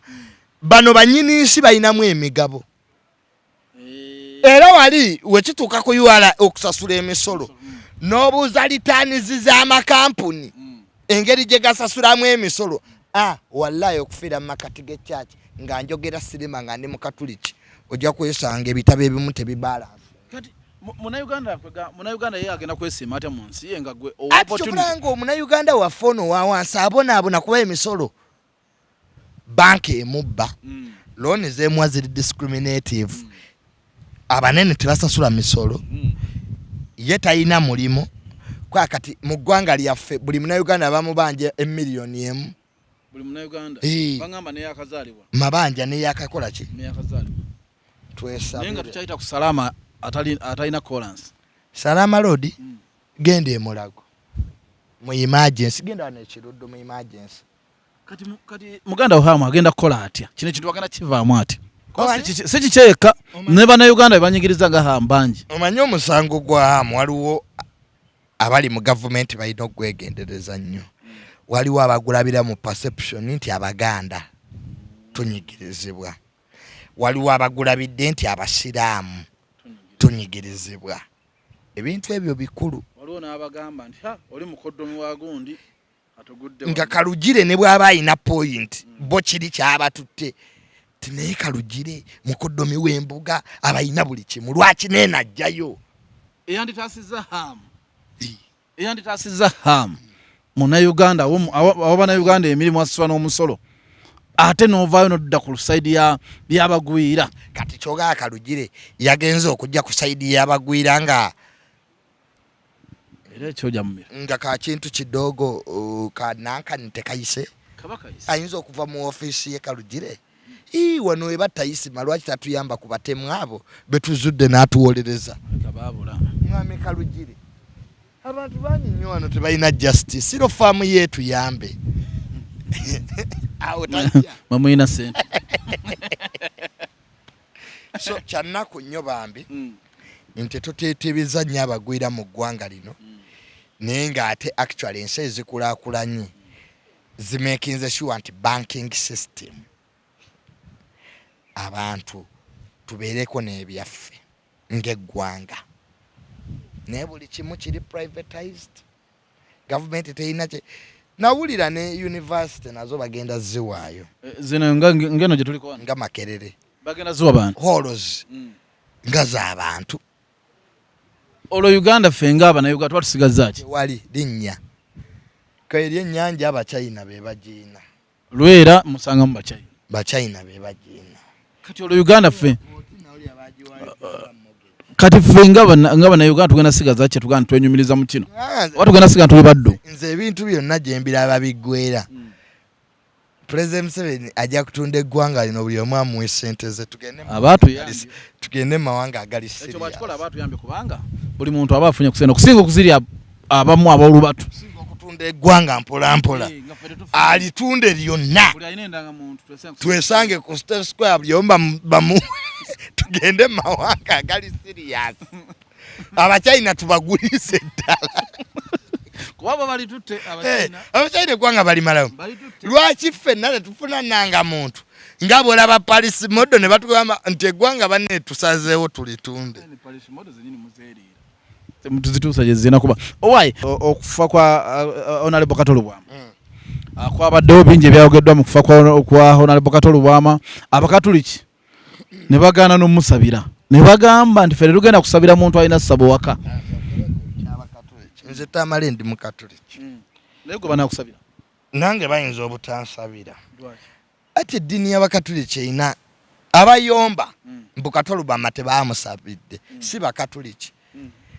Bano banyini nsi balinamu emigabo era wali wekituuka ku URA okusasula emisolo, n'obuuza returns z'amakampuni, engeri gye gasasulamu emisolo, ah, wallahi okufiira mu makati g'ekyaki nga njogera sirima nga ndi mukatuliki, ojja kwesanga ebitabo ebimu tebibalansi. Kati munauganda munauganda ye agenda kwesiima atya mu nsi ye nga gwe Ati kyobulanga omunauganda waffe ono wawansi abonaabona kuba emisolo banka emubba, looni zemuwa ziri discriminative, abanene tebasasula misolo, ye talina mulimu. Kwa kati mu ggwanga lyaffe buli munauganda bamubanja emiliyoni 1. Buli munauganda? Eh. Bagamba neyakazaalibwa. Mabanja neyakakola ki? Neyakazaalibwa, naye nga Twesabire. Tukyayita ku salama atalina kolansi. Salama Road, genda emulago mu emergency, genda wano ekiruddu mu emergency. Kati muganda wahamu agenda kukola atya? Kino ekintu agenda kivaamu atya? Omanyi- Si kikyeka ne bannayuganda bebanyigiriza nga Hamu bangi. Omanyi omusango gwa Hamu, waliwo abali mu gavumenti balina okugwegendereza nnyo. Waliwo abagulabira mu perception nti Abaganda tunyigirizibwa, waliwo abagulabidde nti Abasiraamu tunyigirizibwa. Ebintu ebyo bikulu. Waliwo n'abagamba nti ha oli mukoddomi wa gundi atugudde. Nga Kalugire ne bw'aba alina point, bo kiri kyabatutte ti naye Kalugire mukoddomi w'embuga abalina buli kimu, lwaki neenajjayo? Eyanditaasizza Hamu, eyanditaasizza Hamu munnayuganda awa bannayuganda emirimu, asasula n'omusolo, ate n'ovaayo n'odda ku side y'abagwira. Kati kyogaa Kalugire yagenze okujja ku side y'abagwira nga Era ekyoja mumira. Nga kakintu kidogo kanankani tekayise. Kaba kayise. Ayinza okuva mu ofiisi ye Kalugire. Ii, wano eba tayisima, lwaki tatuyamba ku batemu abo betuzudde n'atuwolereza? Kabaabula. Mwami Kalugire, abantu bangi nnyo wano tebalina justice. Law firm ye tuyambe awo tajja. Mwemulina sente. So kyannaku nnyo bambi nti tuteetebeza nnyo abagwira mu ggwanga lino, naye ng'ate actually ensi ezikulaakulanye zimakinze sure nti banking system abantu tubeereko n'ebyaffe ng'eggwanga, naye buli kimu kiri privatized, gavumenti terina kye nawulira. Ne university nazo bagenda ziwaayo. Eh, zino nga ngeno gye tuliko wano? Nga Makerere. Bagenda ziwa bantu. Halls nga z'abantu. Olwo Uganda ffe nga abanauganda tuba tusigazza ki? Tewali linnya kaeri ennyanja, Abachina be bagiina. Lwera musangamu Bachina. Bachina be bagiina. Kati olwo Uganda ffe, kati ffe nga bannayuganda tugenda sigaza ki? Tugenda twenyumiriza mu kino oba tugenda siga tuli baddu? Nze ebintu byonna gye mbiraba biggwera, President Museveni ajja kutunda eggwanga lino, buli omu amuwe sente ze, tugende Abaatuyambye. Tugende mu mawanga agali Ekyo bakikola. serious. Abaatuyambye kubanga buli muntu aba afunye kusente okusinga okuzirya abamu ab'olubatu. Okusinga okutunda eggwanga mpola mpola. Eh, nga ffe tetufunye. Alitunde lyonna. Buli alina endangamuntu twesange Twesange ku State Square, buli omu bamu tugende mu mawanga agali serious, Abachina tubagulise ddala. Kuba bo balitutte. Eh, Abachina. Abachina eggwanga balimalawo. Balitutte. Lwaki ffenna tetufuna nanga muntu nga bwolaba Paris model ne batugamba nti eggwanga banne tusazeewo tulitunde? Parish model zenyini muzeeriira tuzituusa gye zirina kuba. Owaaye, okufa kwa Honorable Kato Lubwama, kwabaddewo bingi ebyayogeddwa mu kufa kwa Honorable Kato Lubwama. Abakatuliki ne bagaana n'omusabira ne bagamba nti ffe tetugenda kusabira muntu alina ssabo waka. Nze tamale ndi mukatuliki. Naye gwe banakusabira? Nange bayinza obutansabira. Ati eddiini y'Abakatuliki erina abayomba mbu Kato Lubwama tebamusabidde, si Bakatuliki.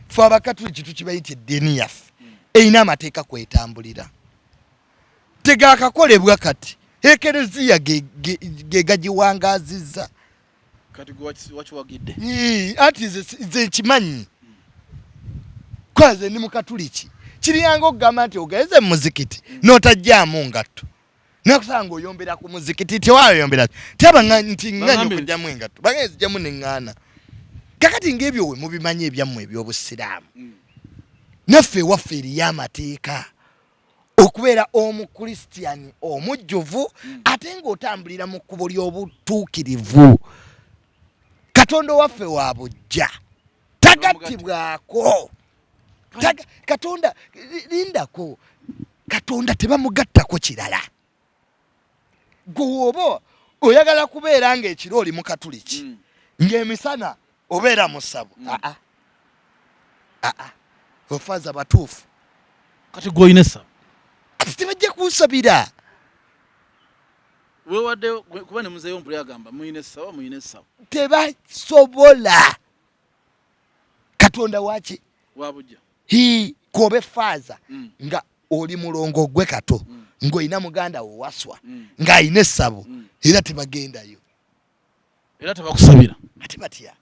Fe Abakatuliki tukimanyi nti eddiini yaffe erina amateeka kwetambulira, tegakakolebwa kati ekereziya ge gagiwangazizza. Kati gwe wakiwagidde? Ii, anti nze nkimanyi kwaze ndi mukatuliki. Kiriyanga okugamba nti ogenze mu muzikiti n'otajjaamu ngatto. Nakusanga oyombera ku muzikiti, tewayombera taba nti nganya okujjamu engatto, bagenda zijjamu neŋŋaana. Kakati ng'ebyo we mubimanyi ebyammwe eby'obusiraamu, naffe ewaffe eriyo amateeka okubeera omukristiyani omujjuvu, ate ng'otambulira mu kkubo ly'obutuukirivu. Katonda owaffe wa bujja, tagattibwako. Katonda lindako, Katonda tebamugattako kirala. Gwe woba oyagala kubeera ng'ekiro oli mukatuliki, ng'emisana obeera mu ssabo, aa aa, ofaaza batuufu. Kati gwe olina essabo? Ati tebajja kunsabira. Wewadde kuba ne muzeeyo mpuli agamba muyina essabo, muyina essabo. Tebasobola. Katonda waki wabujja hi kobe faaza, nga oli mulongo gwe Kato, ng'olina muganda wo waswa, ng'alina essabo, era tebagendayo. Era tebakusabira. Ate batya?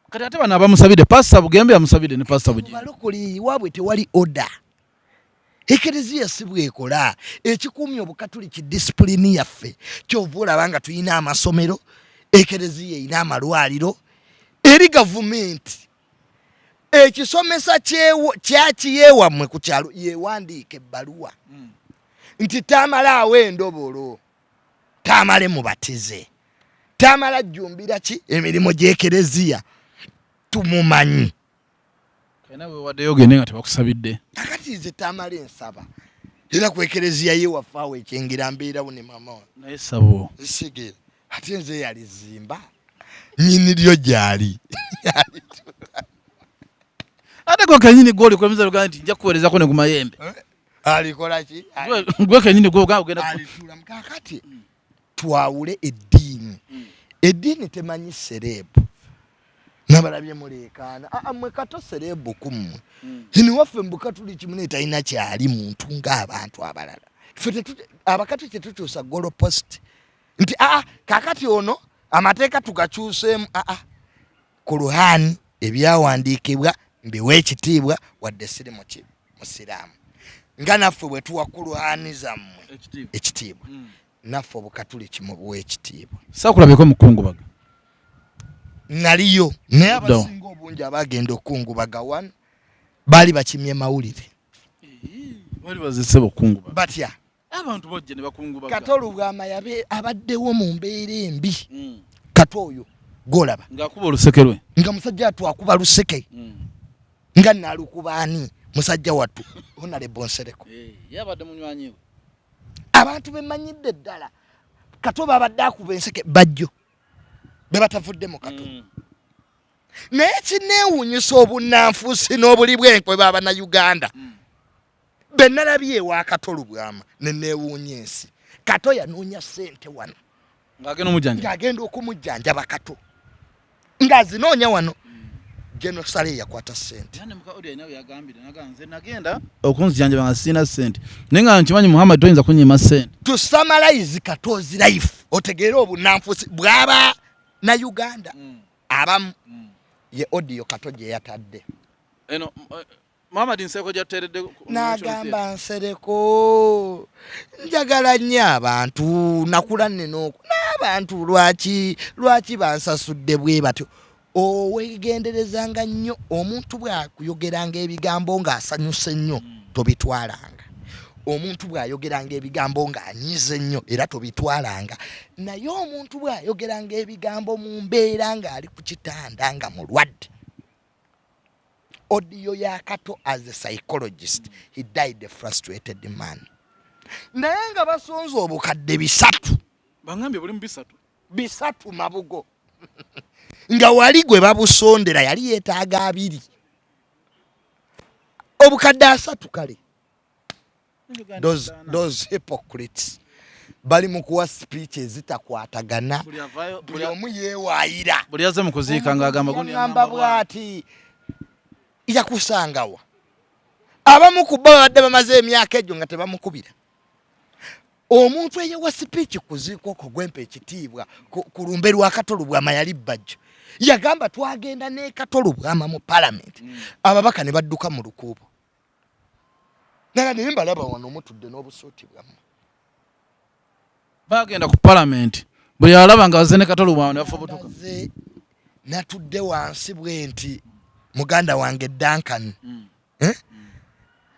Kati ate bano abamusabidde, Pasita Bugembe yamusabidde ne Pasita Bugingo. Balokole waabwe tewali order. Ekereziya si bwekola. Ekikuumya obukatuliki disipulini yaffe. Kyova olaba nga tulina amasomero, ekereziya erina amalwaliro, eri gavumenti ekisomesa kyakiyewammwe ku kyalo yewandiika ebbaluwa nti tamalaawo endobolo, tamale mubatize, tamala jjumbira ki emirimu gy'ekereziya, tumumanyi. Kalina wewaddeyo ogende nga tebakusabidde. Kakati nze tamala ensaba era ku ekereziya ye waffe awo ekyengera mbeerawo ne mama wange. Naye sabo nsigera ate nze yalizimba nyini lyo gyali. Ate gwe kenyini gwoli kwemiza luganda nti nja kuweerezako ne ku mayembe. Eh? Alikola ki? Gwe kenyini gwe ogenda ogenda alitula. Kakati twawule eddiini. Eddiini temanyi celeb. Nabalabye muleekaana, aa mmwe Kato celeb ku mmwe. Eno waffe mu Bukatuliki mune talina kyali muntu ng'abantu abalala. Ffe abakatuliki tetukyusa goal post nti aa kakati ono amateeka tugakyuseemu. Aa, Kuluhaani ebyawandiikibwa mbiwa ekitiibwa wadde siri muki musiraamu, nga naffe bwe tuwa Kuluhaani zammwe ekitiibwa, naffe obukatuliki mubuwa ekitiibwa. Saakulabeko mu kukungubaga. Naliyo, naye abasinga obungi abagenda okukungubaga wano baali bakimye mawulire. Bali bazise okukungubaga. Batya? Abantu bajja ne bakungubaga. Kato Lubwama yabe abaddewo mu mbeera embi. Kato oyo gw'olaba ng'akuba oluseke lwe, nga musajja wattu akuba luseke, nga naalukuba ani musajja wattu Honorable Nsereko. Yabadde munywanyi we. Abantu bemanyidde ddala Kato babadde akuba enseke bajjo be batavudde mu Kato. Naye kineewuunyisa obunnanfuusi n'obuli bw'enkwe b'Abannayuganda be nalabye ewa Kato Lubwama ne neewuunya ensi. Kato yanoonya ssente wano ng'agenda okumujjanjaba, Kato ng'azinoonya wano. General Saleh yakwata ssente. Nagenda okunzijanjaba nga sirina ssente, naye nga nkimanyi Muhammad toyinza kunyima ssente. To summarize Kato's life, otegeere obunnanfuusi bw'aba na Uganda abamu, ye audio Kato gye yatadde eno Muhammad Nsereko gyateeredde. N'agamba, "Nsereko, njagala nnyo abantu, nakula nnina oku n'abantu, lwaki bansasudde bwe batyo?" Owegenderezanga nnyo omuntu bw'akuyogeranga ebigambo ng'asanyuse nnyo, tobitwalanga. Omuntu bw'ayogeranga ebigambo ng'anyize nnyo, era tobitwalanga. Naye omuntu bw'ayogeranga ebigambo mu mbeera ng'ali ku kitanda nga mulwadde, audio ya Kato as a psychologist, he died a frustrated man. Naye nga basonze obukadde 300. Bangambye buli mu 300. 300 mabugo, nga wali gwe babusondera yali yeetaaga 2, obukadde 30. Kale those hypocrites bali mu kuwa speech ezitakwatagana, buli omu yeewaayira. Buli azze mu kuziika ng'agamba gundi. Yagamba bw'ati, yakusangawa? Abamu ku bo babadde bamaze emyaka egyo nga tebamukubira. Omuntu eyewa speech kuziika okwo gwempa ekitiibwa ku lumbe lwa Kato Lubwama yali Bajjo. Yagamba, "Twagenda ne Kato Lubwama mu palamenti, ababaka ne badduka mu lukuubo." Naga naye mbalaba wano mutudde n'obusuuti bwammwe. Bagenda ku palamenti, buli alaba nga bazze ne Kato Lubwama ne bafubutuka. Natudde wansi bwe nti muganda wange Duncan, eh?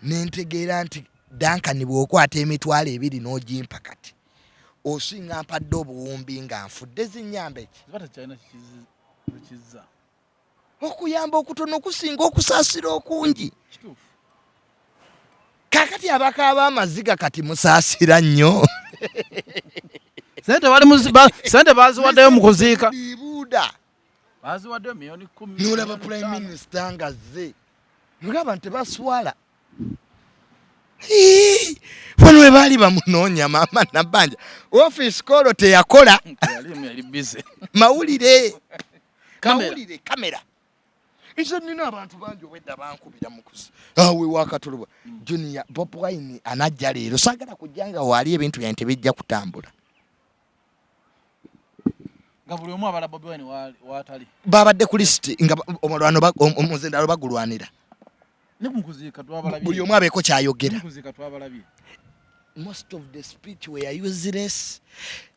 Nentegeera nti Duncan, bw'okwata 20,000 n'ogimpa kati, osinga mpadde obuwumbi nga nfudde. Zinyamba eki? Okuyamba okutono kusinga okusaasira okungi. Kakati abakaaba amaziga kati musaasira nnyo. Sente baziwaddeyo mu kuziika. Ibuuda. Baziwaddeyo 10 million. Nolaba prime minister nga zze, nolaba nti tebaswala. Wano we baali bamunoonya maama Nabbanja, office call teyakola. Mawulire, mawulire, kamera. Nze nina abantu bangi obwedda bankubira mukuzi awe wakatulubwa. Junior, Bob Wine anajja leero, saagala kujja nga waali ebintu byange tebijja kutambula. Nga buli omu abala Bobi Wine waatali. Babadde ku lisiti nga omulwano, omuzindalo bagulwanira. Ne mukuziika twabalabye. Buli omu abeeko kyayogera. Mukuziika twabalabye. Most of the speech were useless.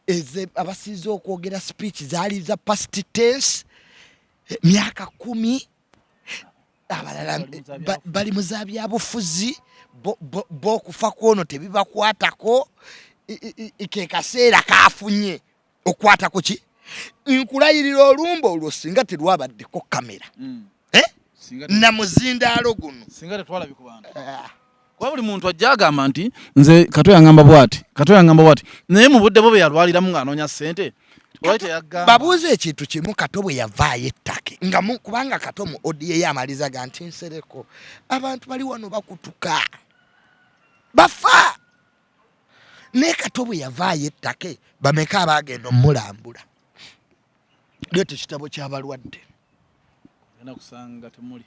Eze abasinze okwogera, speech zaali za past tense, myaka 10. Abalala bali mu za byabufuzi, bokufa kwono tebibakwatako. Ke kaseera kafunye okukwatako ki? Nkulayirira olumba olwo singa terwabaddeko kamera, Eh? Na muzindaalo guno. Singa tetwalabye ku bantu. Ah. Kuba buli muntu ajja agamba nti nze Kato yaŋŋamba bwati, Kato yaŋŋamba bwati, naye mu budde bwe bwe yalwaliramu ng'anoonya ssente, Babuuza ekintu kimu: Kato bwe yavaayo ettake nga kubanga Kato mu audio ye amaliza ga nti nsereko abantu bali wano bakutuka bafa, naye Kato bwe yavaayo ettake, bameka abaagenda omulambula? Leeta ekitabo ky'abalwadde. Genda kusanga temuli,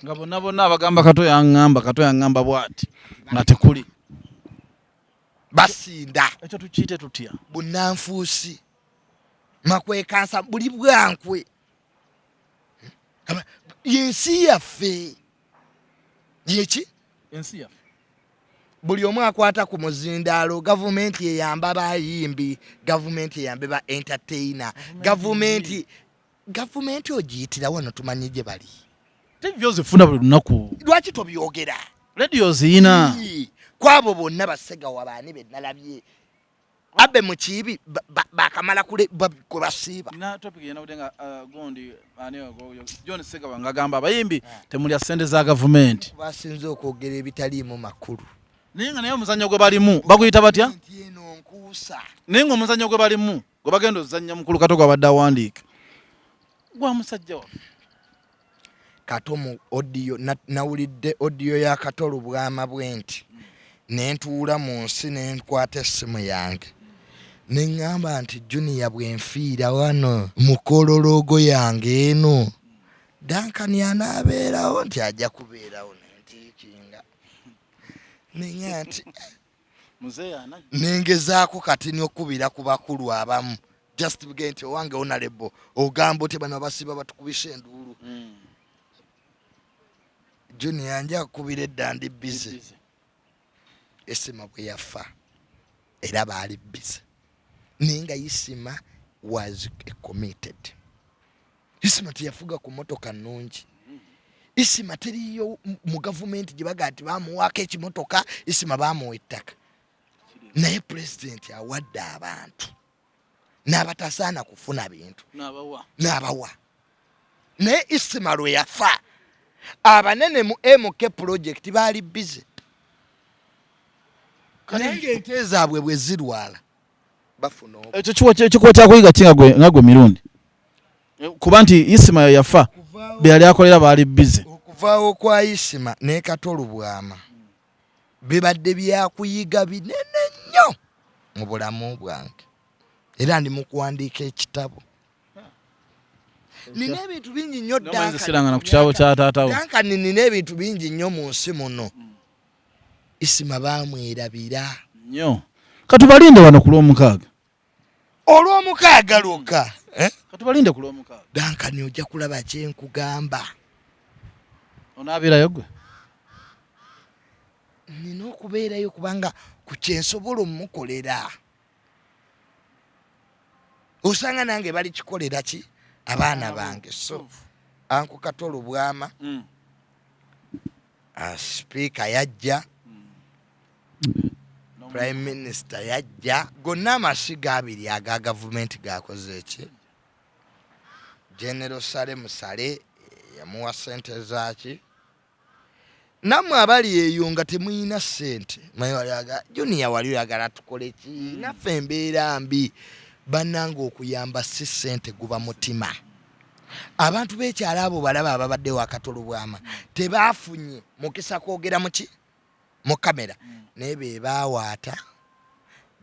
nga bonna bonna abagamba Kato yaŋŋamba, Kato yaŋŋamba bwati, nga tekuli. Basinda. Ekyo tukiyite tutya? Bunanfuusi, makwekansa, buli bwankwe. Yensi yaffe yeki? Ensi yaffe. Buli omu akwata ku muzindaalo. Gavumenti eyamba bayimbi, gavumenti eyambe ba entertainer, gavumenti, gavumenti ogiyitira wano, tumanyi gye bali. TV ozifuna buli lunaku. Lwaki tobyogera? Radio ziyina. Kwabo bonna basegawa, baani be nalabye abe mu kiibi bakamala kwe basiiba? Na topic yenawudde nga gundi ani John Segawa ng'agamba abayimbi temulya ssente za gavumenti. Basinze okwogera ebitaliimu makulu. Naye nga naye omuzannyo gwe balimu baguyita batya? Nti eno nkuusa. Naye nga omuzannyo gwe balimu gwe bagenda ozannya, mukulu Kato gwabadde awandiika gwa musajja waffe. Kato mu audio, nawulidde audio ya Kato Lubwama bwe nti ne ntuula mu nsi ne nkwata essimu yange ne ŋŋamba nti Junior, bwe nfiira wano mu kololoogo yange eno, Duncan anaabeerawo? Nti ajja kubeerawo. Nentiikinga neŋŋa nti nengezaako kati n'okubira ku bakulu abamu, just buge nti owange honorable, ogamba otya bano abasiba batukubisa enduulu? Junior, nja kukubira edda, ndi busy. Isima bwe yafa era baali busy, naye nga Isima was committed. Isima teyafuga ku motoka nnungi. Isima teriyo mu gavumenti gye bagaa nti bamuwaako ekimotoka. Isima bamuwa ettaka, naye pulezidenti awadde abantu n'abatasaana kufuna bintu n'abawa. Naye Isima lwe yafa, abanene mu MK project baali busy, naye ng'ente zaabwe bwe zirwala bafuna. Ekyo kikuwa kyakuyiga ki nga gwe Mirundi, kuba nti Isima yafa, bye yali akolera baali busy? Okuvaawo kwa Isima ne Kato Lubwama bibadde byakuyiga binene nnyo mu bulamu bwange, era ndi mu kuwandiika ekitabo. Nina ebintu bingi nnyo. Sirangana ku kitabo kya taatawo. Duncan, nina ebintu bingi nnyo mu nsi muno. Isima bamwerabira. Nnyo. Katubalinde wano ku Lwomukaaga. Olwomukaaga lwokka, eh? Katubalinde ku Lwomukaaga. Duncan, ojja kulaba kyenkugamba. Onaabeerayo gwe? Nina okubeerayo kubanga ku kyensobola omukolera. Osanga nange balikikolera ki abaana bange. So Uncle Kato Lubwama, sipiika yajja, prime minister yajja, gonna amasiga abiri aga gavumenti gakoze eki. General Sale Musale yamuwa sente zaki. Nammwe abali eyo nga temuyina sente, manyi wali aga Junior, wali oyagala tukole ki? Naffe embeera mbi bannanga. Okuyamba si sente, guba mutima. Abantu b'ekyalo abo balaba ababadde wa Kato Lubwama tebafunye mukisa kwogera muki mu kamera, naye be baawaata,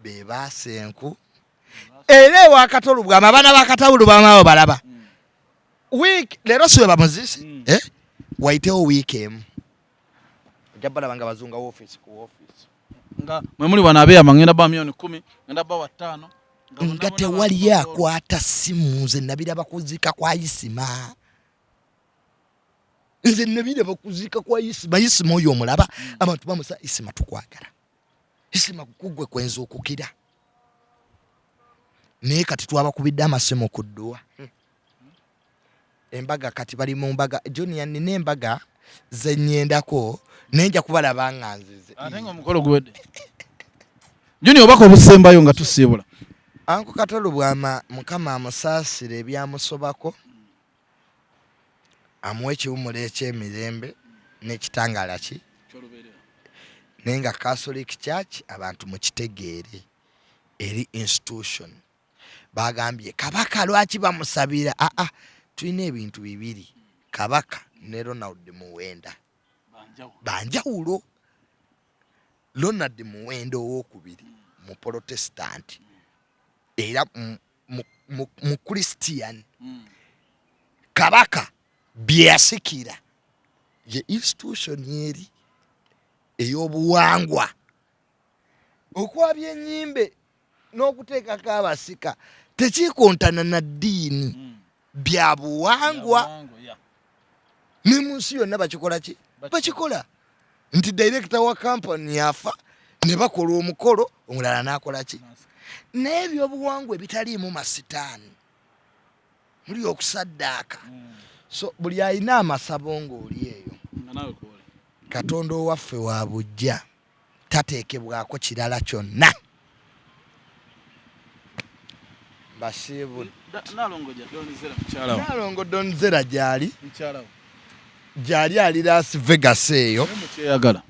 be baasa enku. Era ewa Kato Lubwama, abaana ba Kato Lubwama abo balaba wiiki leero si we bamuziise, eh? Wayitewo wiiki emu ojja balaba nga bazunga woofiisi ku woofiisi. Nga mwe muli wano abeeyama, ngenda ba miliyoni 10, ngenda ba wa 5. Nga tewali akwata simu. Nze nabiraba kuziika kwa Isima, nze nabiraba kuziika kwa Isima. Isima oyo omulaba, abantu bamusa, "Isima tukwagala, Isima kugwe kwenza okukira," naye kati twabakubidde amasimu ku dduwa. Embaga kati bali mu mbaga. Junior, nina embaga zenyendako, naye nja kubalaba nga nzize. Ate nga omukolo guwedde. Junior, obaka obusembayo nga tusiibula. Uncle Kato Lubwama, Mukama amusaasire ebyamusobako, amuwe ekiwumulo ekyemirembe n'ekitangaala ki. Naye nga Catholic Church, abantu mukitegeere, eri institution. Bagambye kabaka lwaki bamusabira? Aa, tulina ebintu bibiri, kabaka ne Ronald Muwenda banjawulo. Ronald Muwenda owokubiri mu Protestant era mu Christian. Kabaka bye yasikira ye institution eri ey'obuwangwa, okwabya ennyimbe n'okuteekako abasika tekikontana na ddiini, bya buwangwa. Ne mu nsi yonna bakikola ki? Bakikola nti director wa company afa ne bakola omukolo, omulala n'akola ki. Naye ebyobuwangwa ebitaliimu masitaani muli okusaddaaka. So buli alina amasabo ng'oli eyo, Katonda owaffe wa bujja, tateekebwako kirala kyonna. Mbasiibudde. Nalongo Donzera gyali, gyali ali Las Vegas eyo. Kyeyagala.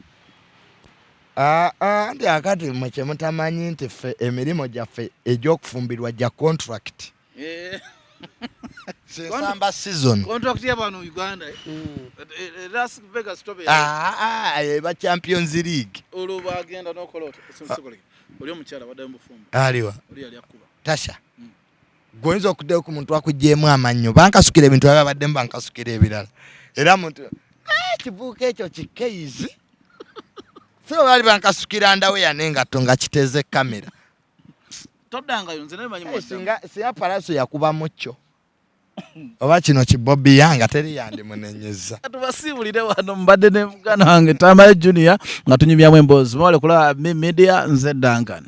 Nti akati mwe kyemutamanyi nti ffe emirimu gyaffe egy'okufumbirwa gya contract. Sensamba season. Contract y'abantu Uganda, Las Vegas tobe. Eba Champions League. Olwo bagenda n'okola oti oli omukyala waddayo mu bufumbo? Aliwa? Oli yali akuba. Tasha, gwoyinza okuddayo ku muntu akugyemu amannyo? Bankasukira ebintu ababaddemu, bankasukira ebirala. Era muntu, "Ah, kivuuka ekyo kikeizi." So baali bankasukira ndaweya n'engatto nga kiteze kamera. Toddangayo, nze naye manyi. Singa Palaso yakubamu kyo oba kino kibobi yanga, teri yandimunenyeza. Tubasiibulire wano. Mbadde ne muganda wange Tamale Junior nga tunyumyamu emboozi. Mwale kulaba media, nze Duncan.